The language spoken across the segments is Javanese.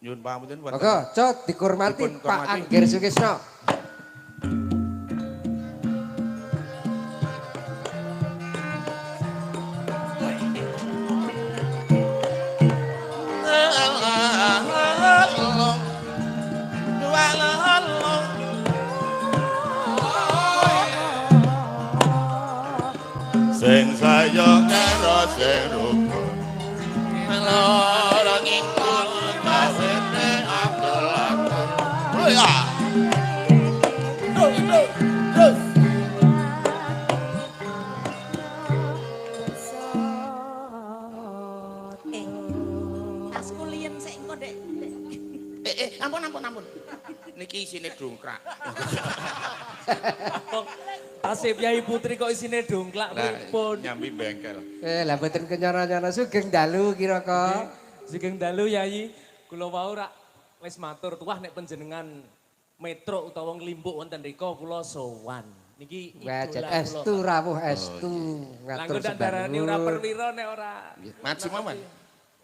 Nyuwun pangapunten wonten. Monggo, Cot dikurmati Dipun Pak hormati. Anggir Sukisno. Sing saya karo sing rupa lara ngikut kawene akul-akul. Oh ya. Terus, terus, terus. Eh, tasku liyen sik engko, Dek. Eh, eh, ampun, ampun, ampun. Niki isine dongkrak. Tasih Yai Putri kok isine dongklak Lah, pripun? nyambi bengkel. Eh, lah mboten kenyana-nyana sugeng dalu kira-kira. Sugeng dalu Yai, kula wau rak wis matur tuah nek panjenengan metro utawa nglimpuk wonten rika kula sowan. Niki Wah, jan idola kula. estu rawuh estu Lah ngatur engko ndak darani ora sembah. perwira nek ora. Maju mawon.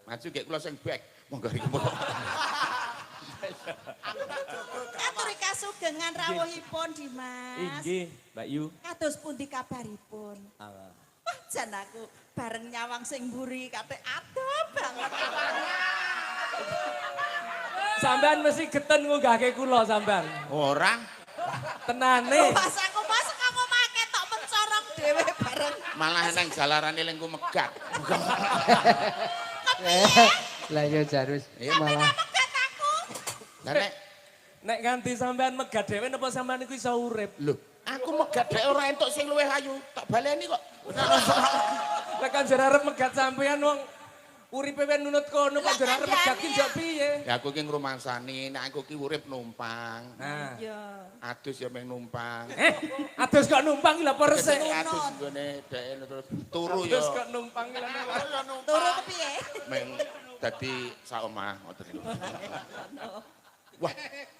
Maju gek kula sing back. Monggo iki monggo. Aturi kasugengan rawuhipun, Dimas. Inggih, Mbak Yu. Kados pundi kabaripun? Ah. Wah, jan aku bareng nyawang sing mburi kate adoh banget. Sampean mesti geten ngunggahke kula sampean. Ora, Tenane. Pas aku mas kamu make tok mencorong dhewe bareng. malah nang jalarane lengku megat. Lah ya jarus Iya. malah Megat aku. Lah nek Nek nganti sampean megat dhewe napa sampean iku iso urip? lho, aku megat dhek ora entuk sing luwih ayu, tak baleni kok. Lah kan jare arep megat sampean wong uripe wen nunut kono kok jare arep megat ki njok piye? Ya aku ki ngrumangsani, nek aku ki urip numpang. Nah. Ya. Adus ya meng numpang. Eh, adus kok numpang ki lha apa resik? Adus nggone dhek terus turu ya Adus kok numpang ki lha napa? Turu kepiye? meng dadi sak omah ngoten niku. Wah,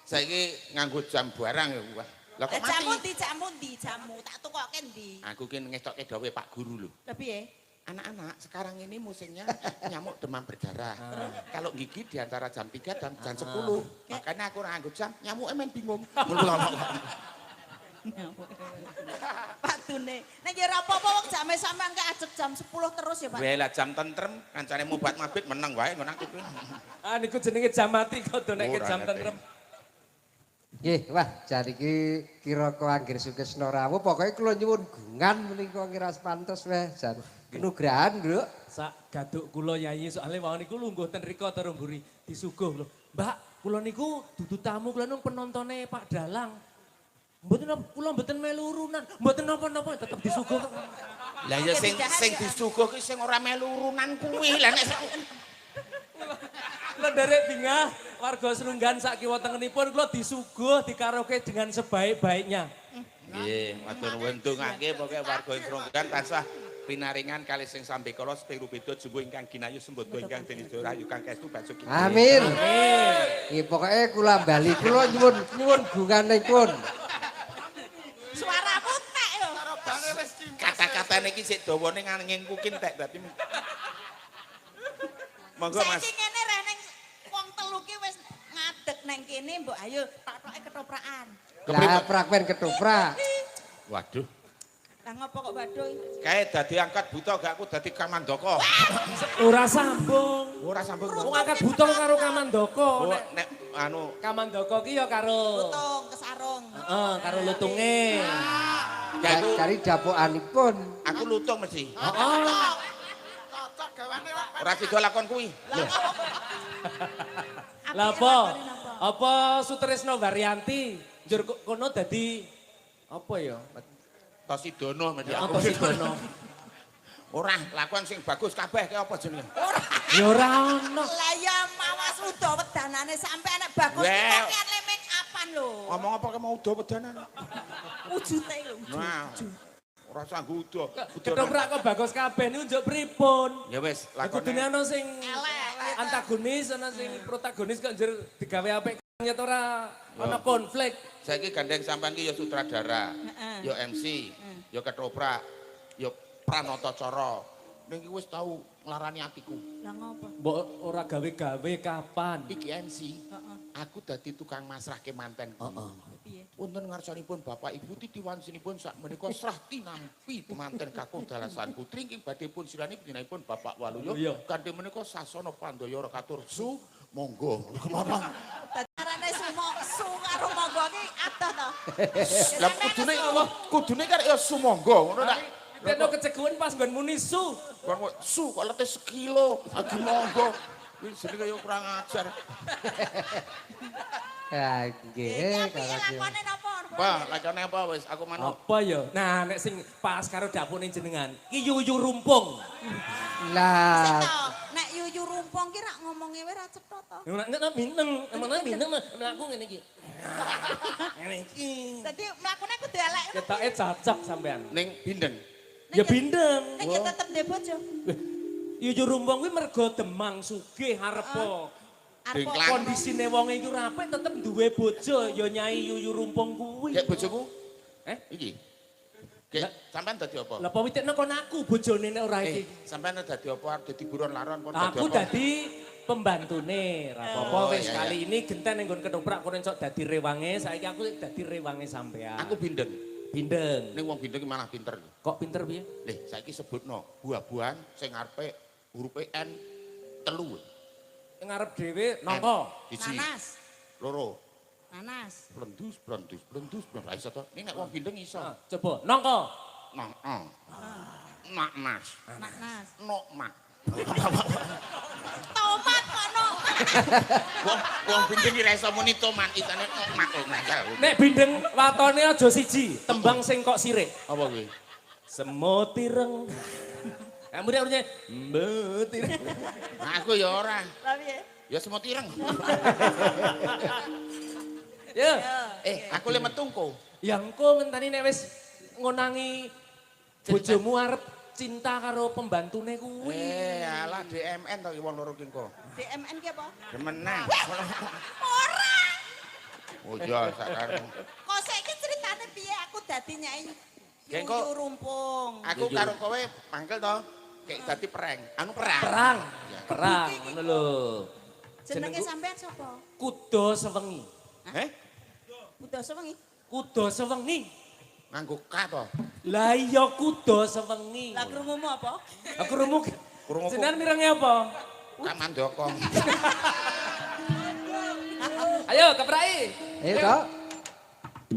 saiki nganggo jam barang ya wah. Lah kok Eh, jamu mati? ndi jamu ndi jamu tak tukoke ndi? Aku ki ngetokke dawuhe Pak Guru lho. Lah piye? Anak-anak, sekarang ini musimnya nyamuk demam berdarah. Kalau gigit di antara jam 3 dan jam 10. Makanya aku ora nganggo jam, nyamuknya main bingung. Pak Dune. Nek ya ora apa-apa wong jame sampean ke ajeg jam 10 terus ya, Pak. Weh lah jam tentrem, kancane mobat mabit meneng wae ngono aku kuwi. Ah niku jenenge jam mati kok do nek Ora jam ngerti. tentrem. Nggih, wah jan iki kira-kira Anggir Sukisno rawuh pokoke kula nyuwun gungan menika ngiras pantes weh jan. Kenugrahan, Nduk. Sak gaduk kula Yai soalé wau niku lungguh ten rika terus mburi disuguh lho. Mbak, kula niku dudu tamu kula nung penontone Pak Dalang. Mboten napa kula mboten melu urunan, mboten napa-napa tetep disuguh. Lah ya sing sing disuguh ki sing ora melu urunan kuwi. Lah nek Kula nderek bingah warga Srunggan sak kiwa tengenipun kula disuguh dikaraoke dengan sebaik-baiknya. Nggih, matur nuwun ndongake pokoke warga Sronggan tansah pinaringan kalih sing sambekala seping rubeda jumbuh ingkang ginayu sembodo ingkang dinijo rahayu kang kaestu basuki. Amin. Nggih, pokoke kula bali kula nyuwun nyuwun gunganipun. Suaramu tek yo. Kata-katane iki sik dawane ngangin ku ki entek dadi. Monggo Mas. Saiki ngene reh ning wong telu ki wis ngadeg neng kene mbok ayo tak-toke ketoprakan. Lah prakwen ketoprak. Waduh. Lah ngopo kok waduh? Kae dadi angkat buta gak aku dadi kamandaka. Ora sambung. Ora sambung. Wong angkat buta karo Kamandaka. Oh, Nek nek anu Kamandaka ki ya karo Lutung kesarung. Heeh, karo lutunge. gak aku, Kari dapokanipun. aku lutung mesti. Heeh. Ora sida lakon kuwi. Lah apa? Apa Sutresno Varianti njur kono dadi apa ya? Tosidono mesti aku. Apa Sidono? Ora, lakon sing bagus kabeh kae apa jenenge? Ya ora ono. Lah ya mawas udo wedanane sampe nek bagus ki Weh. kakean le make upan lho. Ngomong apa ke mau udo wedanan? Wujute lho, wujud. Nah. Ora sanggup udo. Ketoprak kok bagus kabeh niku njuk pripun? Ya wis, Lah kudune lakone. ana sing Elek. antagonis, ana sing protagonis kok njur digawe apik nyet ora ana konflik. Saiki gandeng sampean ki ya sutradara, Heeh. ya MC, ya ketoprak, ya pranata cara, Ning iki wis tau nglarani atiku. Lah ngopo? Mbok ora gawe-gawe kapan? Iki MC. Aku dadi tukang masrahke manten. Heeh. Piye? Wonten ngarsanipun Bapak Ibu titiwansinipun sak menika srah tinampi temanten kakung dalasan putri ingkang badhe pun sirani panjenenganipun Bapak Waluyo kanthi menika sasana pandaya katur su monggo. Kenapa? Arane sumo su karo monggo ki adoh to. Lah kudune kudune kan ya sumangga ngono ta. Tekno keceguwen pas nggon muni su. Kok su kok letih sekilo lagi monggo. Kuwi jenenge kaya kurang ajar. Ya nggih, Iki lakone napa? Wah, lakone apa wis aku manut. Apa ya? Nah, nek sing pas karo dapune jenengan, ki yuyu rumpung. Lah, Nek yuyu rumpung ki rak ngomonge wae ra cetha to. Nek nek binteng, emang binteng mlaku ngene iki. Ngene iki. Dadi mlakune kudu elek. Ketoke cocok sampean. Ning bindeng. Ya bindeng. Nek ya tetep ndek bojo. Yuyu rumpung kuwi mergo demang sugih arepa. Dengklang. Kondisine wong iku ora apik tetep duwe bojo ya Nyai Yuyu Rumpung kuwi. Gek bojoku? Eh? Iki. Gek sampean dadi apa? Lah apa witekno kon aku bojone nek ora iki. Sampean dadi apa? Arep dadi buron laron pon dadi Aku apa? dadi pembantune, ra apa-apa Oh, wis iya, kali ini genten ning nggon ketoprak kono sok dadi rewange, saiki aku dadi rewange sampean. Aku bindeng. bindeng. Ning wong bindeng ki malah pinter. Kok pinter piye? Lih, saiki sebutno buah-buahan sing ngarepe hurufe N 3. Ngarep dhewe nangka. Siji, Nanas. loro, Nanas. blendus, blendus, blendus, blendus. Ra iso to. Ning nek wong bindeng iso. Ah, coba nangka. Nah, ah. Naknas, Nanas. nokmak. Tomat kok no. Wong wong bindeng ki ra iso muni tomat, isane nokmak kok ngakal. Nek bindeng watone aja siji, tembang sing kok sirik. Apa kuwi? Semut ireng. Muni artinya mbet ireng. Nah, aku ya ora. Lah piye? Ya semut ireng. Ya. Aku le metu engko. Ya engko ngenteni nek wis ngonangi bojomu arep cinta karo pembantune kuwi. Alah DMN to ki wong loro ki engko. DMN ki apa? Demenan. Ora. Oh iya sakarepmu. Kok saiki ceritane piye aku dadi Nyai Ya, engko- Yuyu Rumpung. Aku karo kowe mangkel to. Kayak dadi perang. Anu perang. Perang. Ya. Perang ngono lho. Jenenge Jenengku sampean sapa? Kuda Sewengi. Heh? Kuda Sewengi. Kuda Sewengi. Nganggo K to. Lah iya Kuda Sewengi. Lah krungumu apa? Aku krungu. Krunguku. Jenengan mirenge apa? Kamandaka. Ayo kepraki. Ayo toh.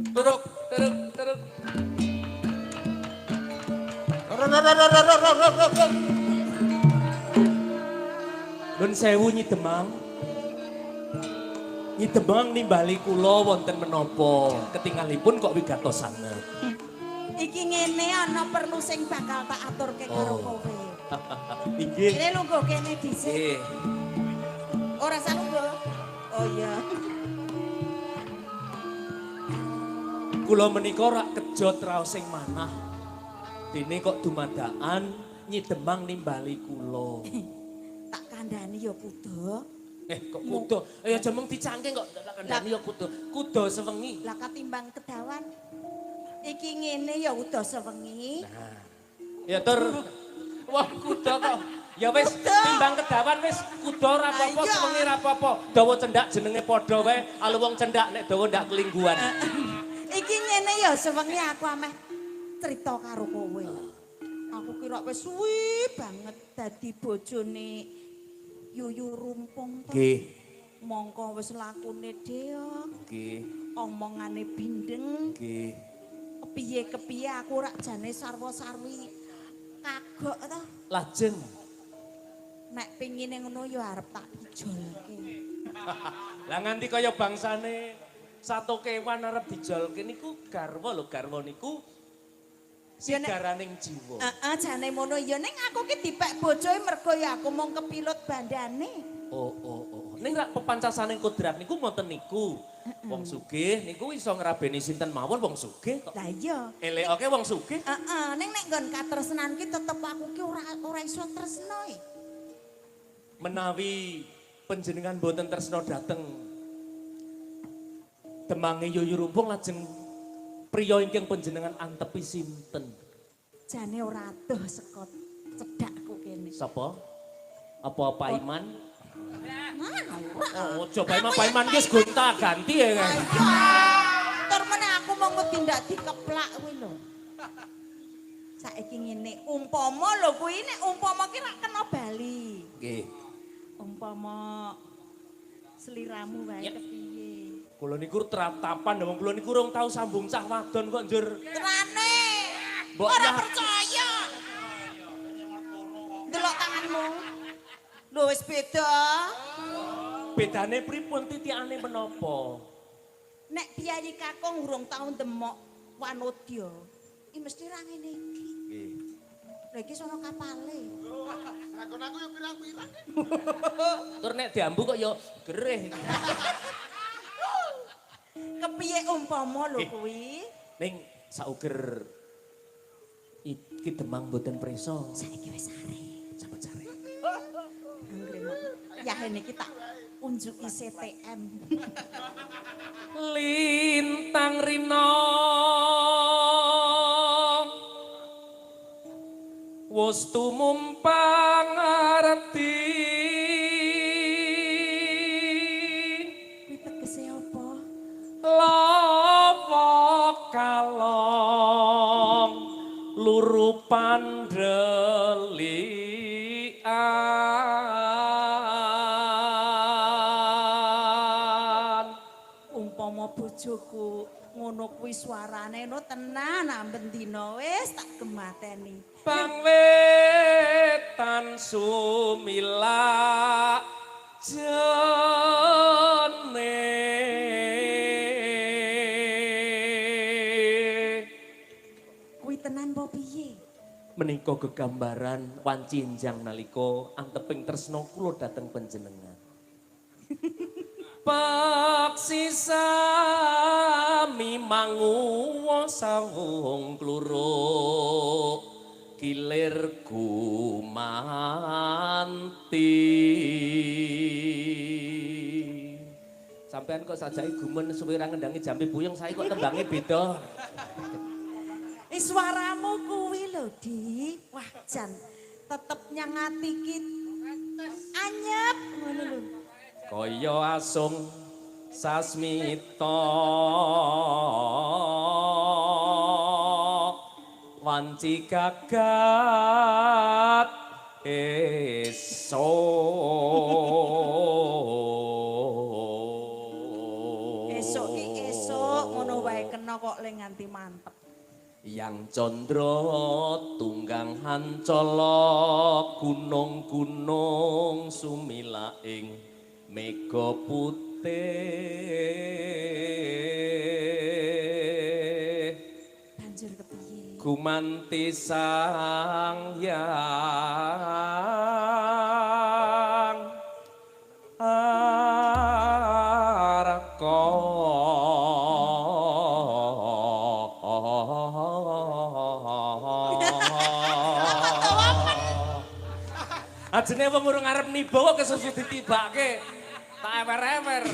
Turuk, turuk, turuk. Nun sewu Nyi Demang. Nyi Demang nimbali kula wonten menapa? Ketingalipun kok wigatos sanget. Iki ngene ana perlu sing bakal tak aturke karo kowe. Inggih. Kene lungguh kene dhisik. Nggih. Ora usah lungguh. Oh iya. Kula menika rak kejot raos sing manah. Dene kok dumadakan Nyi Demang nimbali kula. Tak kandhani ya kuda. Kok kuda? Aja mung dicangking kok tak kandhani ya kuda. Kuda Sewengi. Lah katimbang kedawan. Iki ngene ya uda sewengi. Nah. Ya tur. Wah, kuda kok. Ya wis timbang kedawan wis kuda ora apa-apa, sewengi ora apa-apa. Dawa cendak jenenge padha wae, alu wong cendak nek dawa ndak kelingguan. Iki ngene ya sewengi aku ameh crita karo kowe. Aku kira wis suwi banget dadi bojone Yuyu Rumpung to. Nggih. Mongko wis lakune dheok, Nggih. omongane bindeng. Nggih. Kepiye-kepiye aku rak jane sarwa-sarwi kagok to. Lajeng Nek pengine ngono ya arep tak ijolke. Lah nganti kaya bangsane sato kewan arep dijolke niku garwa lho, garwa niku sigaraning jiwa. Heeh, jane ngono ya ning aku ki dipek bojoe mergo ya aku mung kepilut bandane. Oh oh oh. Ning rak pepancasaning kodrat niku ngoten niku. Wong sugih niku iso ngrabeni sinten mawon wong sugih kok. Lah iya. Elekoke wong sugih. Heeh, ning nek nggon katresnan ki tetep aku ki ora iso tresno e. Menawi panjenengan boten tresna dhateng Demange Yuyu Rumpung lajeng priya ingkang panjenengan antepi sinten? Jane ora adoh saka cedhakku kene. bojone. Sapa? Apa Pak Iman? Nah, ora. Oh, coba Iman Pak Iman wis gonta-ganti ya kan. Tur meneh aku mau ngetindak dikeplak kuwi lho. Saiki ngene, umpama lho kuwi nek umpama ki rak kena bali. Nggih. Umpama sliramu wae kepiye? Kula niku tratapan wong kula niku urung tau sambung cah wadon kok njur. Tenane. Mbok Ora percaya. Delok tanganmu. Lho wis beda. Bedane pripun titikane menapa? Nek piyayi kakung urung tau ndemok wanodya, iki mesti ra ngene iki. Nggih. Lha iki sono kapale. Lakon aku yo pirang-pirang. Tur nek diambu kok yo gerih. Kepiye umpama lho kuwi? Ning sauger iki Demang mboten preso. Saiki wis sare. Sampun sare. Ya ini kita unjuki CTM. Lintang rina wis tumumpang arti. Kuwi tegese apa? Lawa kalong luru pandelian. Umpama bojoku ngono kuwi suarane no tenan amben dina wis tak gemateni. Pangwetan sumila jene. Kuwi tenan apa piye? Menika gegambaran wanci injang nalika anteping tresna kula dhateng panjenengan. Paksi sami manguwa sawung kluruk kilir gumanti. Sampean kok sajake gumen suwe ra ngendangi jambe buyung saiki kok tembange beda. Suaramu kuwi lho, Di. Wah, jan tetep nyang ati ki anyep ngono lho. Kaya asung sasmita wanci gagat esuk. Esuk ki esuk ngono wae kena kok le nganti mantep. Yang condro tunggang hancala gunung-gunung sumilaing mega putih. Banjur kepiye? Gumanti sang yang arka. Ajene wong urung arep niba kok kesusu ditibake. Tak ewer-ewer.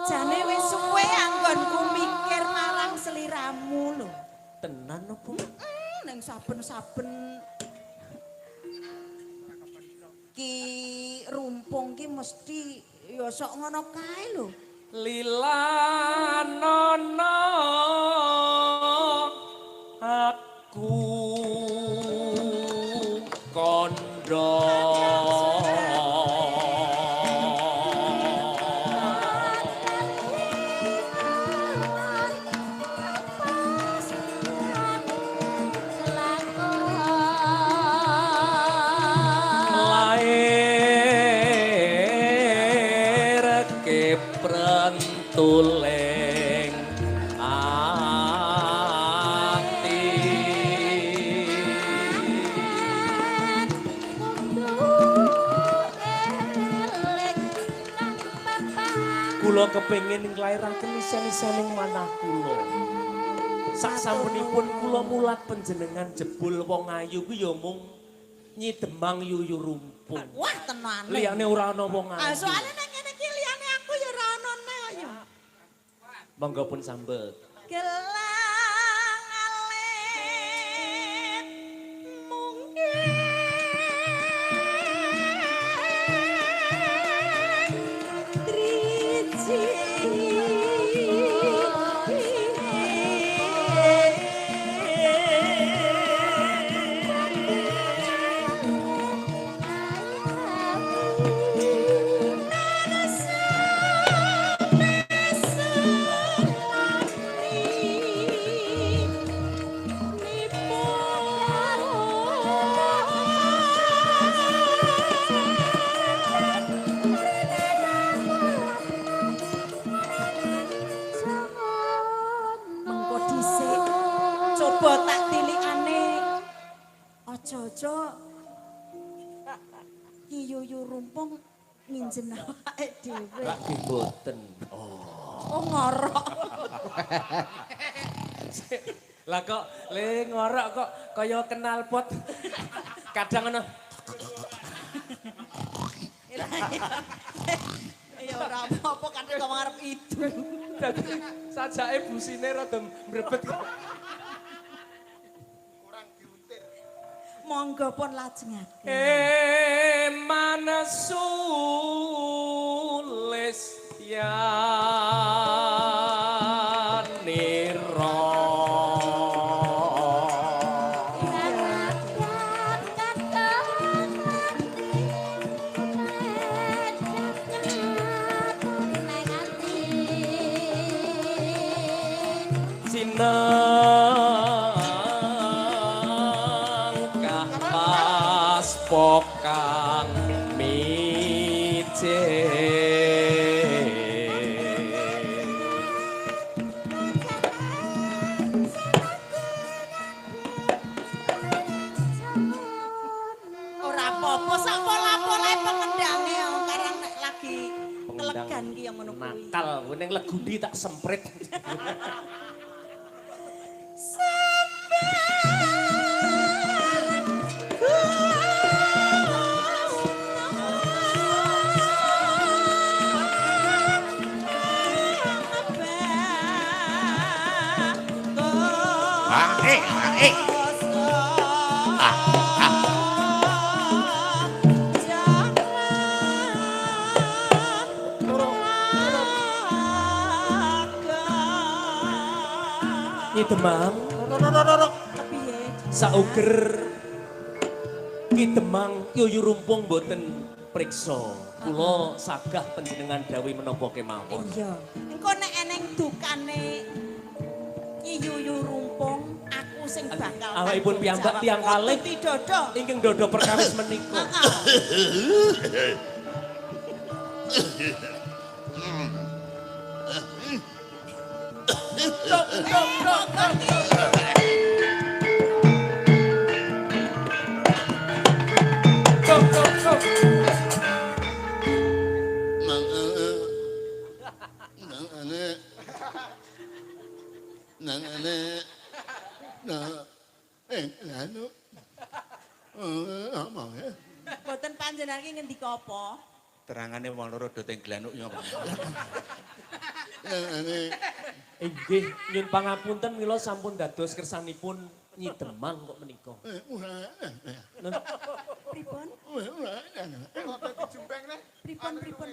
Jane wis suwe anggonku mikir marang seliramu lho. Tenan opo? Ning saben-saben ki rumpung ki mesti ya sok ngono kae lho. Lilanono aku kandha. Tutuling ati. Kula kepengin nglairaken isen-isening manah kula. Sak sampunipun kula mulat panjenengan jebul wong ayu ku ya mung Nyi Demang Yuyu Rumpung. Wah, tenane. Liyane ora ana wong ayu. Ah, soalé nek ngene iki liyane aku ya ora ana neh kok ya. Monggo pun sambet. Gelang alit mungkin driji. Mengko dhisik coba tak tilikane. Aja-aja Ki Yuyu Rumpung minjem awake dhewe. Lak nggih mboten. Oh. Oh, ngorok. Lah kok le ngorok kok kaya kenal pot. Kadang ngono. Ya ora apa-apa kadang kok ngarep idul. Dadi sajake busine rada mrebet. Monggo pun lajengaken. Manasulis yanira. Sinangkah pas pokang micin. Ora apa-apa, sak pola-polae pengendange karang nek lagi kelegan ki yang ngono kuwi. Nakal, kuwi ning legudi tak semprit. Ah, eh, ah, eh. Ah, ah. Nyi Demang, Kepiye? sauger Ki Demang Yuyu Rumpung mboten priksa. Kula sagah panjenengan dawuh menapa kemawon. Iya. Engko nek eneng dukane Ki Yuyu Rumpung, aku sing bakal Awakipun piyambak tiyang kalih. Kudu didodo. Ingkang dodo perkawis menika. Heeh. Tok tok tok tok. Tok tok tok. Mboten panjenengan iki ngendika apa? Terangane wong loro do teng glanuk ya apa? Inggih, nyun pangapunten mila sampun dados kersanipun Nyi Demang kok menika. Pripun? Pripun pripun?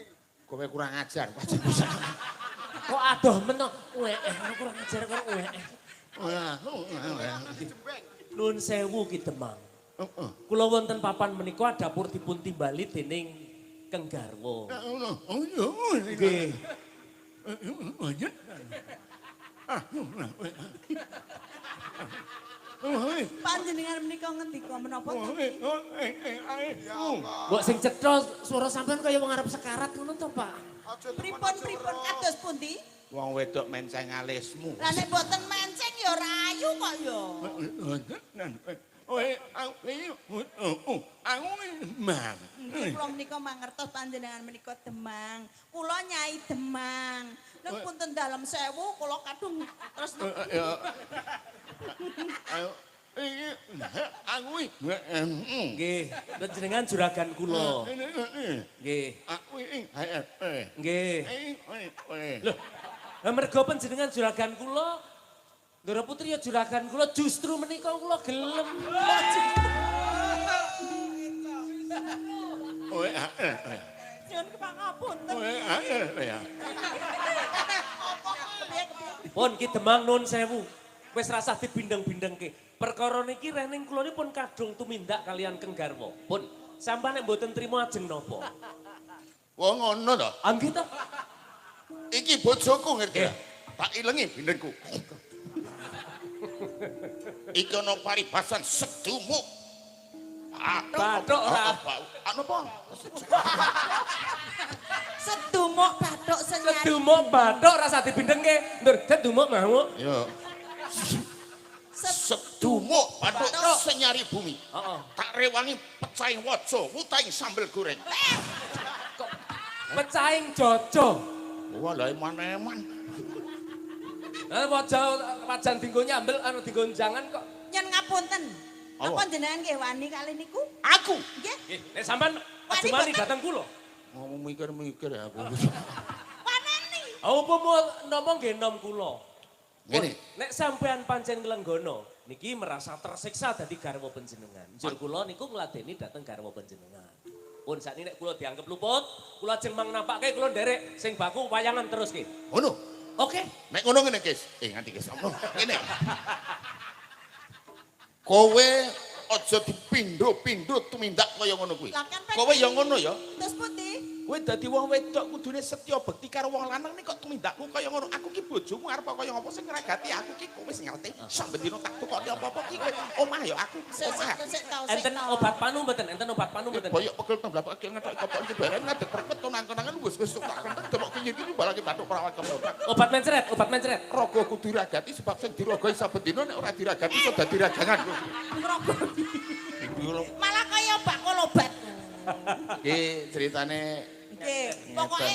Kowe kurang ajar. Kok adoh men to? Weh, kurang ajar kok weh. Nuwun sewu Ki Demang. Kula wonten papan menika dapur dipun timbali dening Keng Garwa. Nggih. Panjenengan menika ngendika menapa to? Mbok sing cetha swara sampean kaya wong arep sekarat ngono to, Pak. Pripun pripun kados pundi? Wong wedok menceng alismu. Lah nek mboten menceng ya ora ayu kok ya. Aku Demang. Nggih, kula menika mangertos panjenengan menika Demang. Kula Nyai Demang. Nek punten dalem sewu kula kadung terus Aku Nggih, panjenengan juragan kula. Nggih. Nggih. Loh, lah mergo panjenengan juragan kula, Ndara Putri ya juragan kula, justru menika kula gelem. Nyuwun pangapunten. Apa kepiye kepiye? Pun Ki Demang nun sewu. Wis rasah dibindeng-bindengke. Perkara niki rening kula niki pun kadung tumindak kalian Keng Garwa. Pun sampeyan nek mboten trimo ajeng napa? Wong ngono to. Ah nggih to. Iki bojoku ngerti. Tak ilengi bindengku. Iki ana paribasan sedumuk. Bathuk ora. Anu apa? Sedumuk bathuk senyari. Sedumuk bathuk rasah dibindengke. Ndur, sedumuk mau. Yo. Sedumuk bathuk senyari bumi. Heeh. Tak rewangi pecahing waja, wutahing sambel goreng. Kok pecahing jojo. Wah, lha eman-eman. Lah waja wajan dinggo nyambel anu dinggo jangan kok. Nyen ngapunten. Apa? Napa jenengan nggih wani kali niku? Aku Nggih. Nggih, nek sampean Wani aja wani boten. dateng kula. ngomong mikir-mikir aku. Waneni. Ah upama nomo nggih nom kula. Ngene. Nek sampean pancen nglenggono, niki merasa tersiksa dadi garwa panjenengan. Njur kula niku ngladeni dateng garwa panjenengan. Pun sakniki nek kula dianggep luput, kula ajeng mang napake kula nderek sing baku wayangan terus ki. Ngono. Oke. Nek ngono ngene, Guys. Nganti Guys. Ngono. Ngene. Kowe aja dipindho-pindho tumindak kaya ngono kuwi. Lah kan Kowe ya ngono ya. Terus pundi? Kowe dadi wong wedok kudune setya bekti karo wong lanang nek kok tumindakmu kaya ngono. Aku ki bojomu arep kaya ngopo sing ngragati aku ki kowe sing ngerti. Saben dina tak tukoki apa-apa ki kowe omah ya aku. Sik Omah. sik sik tau sik Enten tau. obat panu mboten? Enten obat panu mboten? Boyok pegel temblapak ki ngetok kopok iki bareng ngadeg prepet konang-konangan wis wis tak kentek demok kinyir iki balake bathuk perawat kemotak. Obat mencret, obat mencret. Raga kudu diragati sebab sing diragoi saben dina nek ora diragati iso dadi ragangan. Ngrogo. Malah kaya bakul obat. Iki ceritane Nggih, pokoke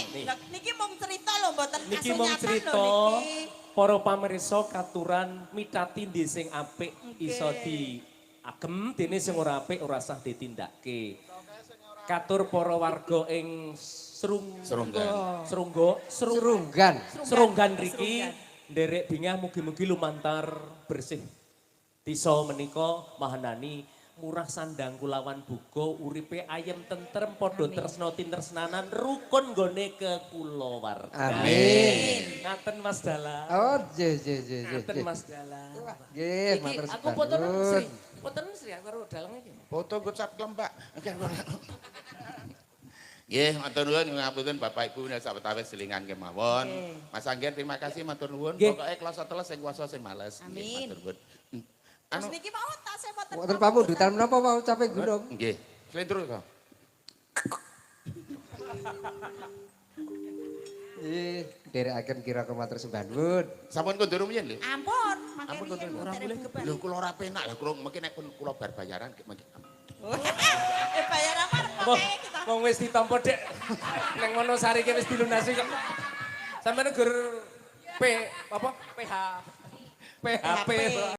niki mung cerita lho mboten Niki mung kasunyatan lho cerita niki. para pamirsa katuran mitati ndi sing apik iso diagem dene sing ora apik ora sah ditindakke. Katur para warga ing Serunggan. Serungga, Serunggan. Serunggan riki nderek bingah mugi-mugi lumantar bersih. Desa menika mahanani murah sandang kulawan buga uripe ayem tentrem padha tresna tintresnanan rukun nggone kekulawarga. Amin. Ngaten Mas Dalang. Oh, nggih nggih nggih nggih. Ngaten Mas Dalang. Nggih, Iki matur aku foto sembah Sri. nuwun. Foto Sri aku karo dalang iki. Foto nggo cap lembak. Nggih, matur nuwun ngapunten Bapak Ibu menawi sawetawis selingan kemawon. Mas Angger terima kasih matur nuwun. Nggih. Pokoke kloso teles sing kuasa sing males. Nggih, Amin. matur nuwun. Terus Anu niki mau tasih wonten Wonten pamundutan menapa wau capek gunung? nggih. Slendro to. Nggih, nderekaken kira matur sembah nuwun. Sampun kondur rumiyin lho. Ampun, mangke Ampun kondur. riyen mboten beban. Lho kula ora penak lah kula mungkin nek pun kula bar bayaran mungkin. Eh bayar apa Wong pokoke kita. wong wis ditampa Dek. Neng Wonosari ki wis dilunasi kok. Sampeyan gur P apa? PH PHP.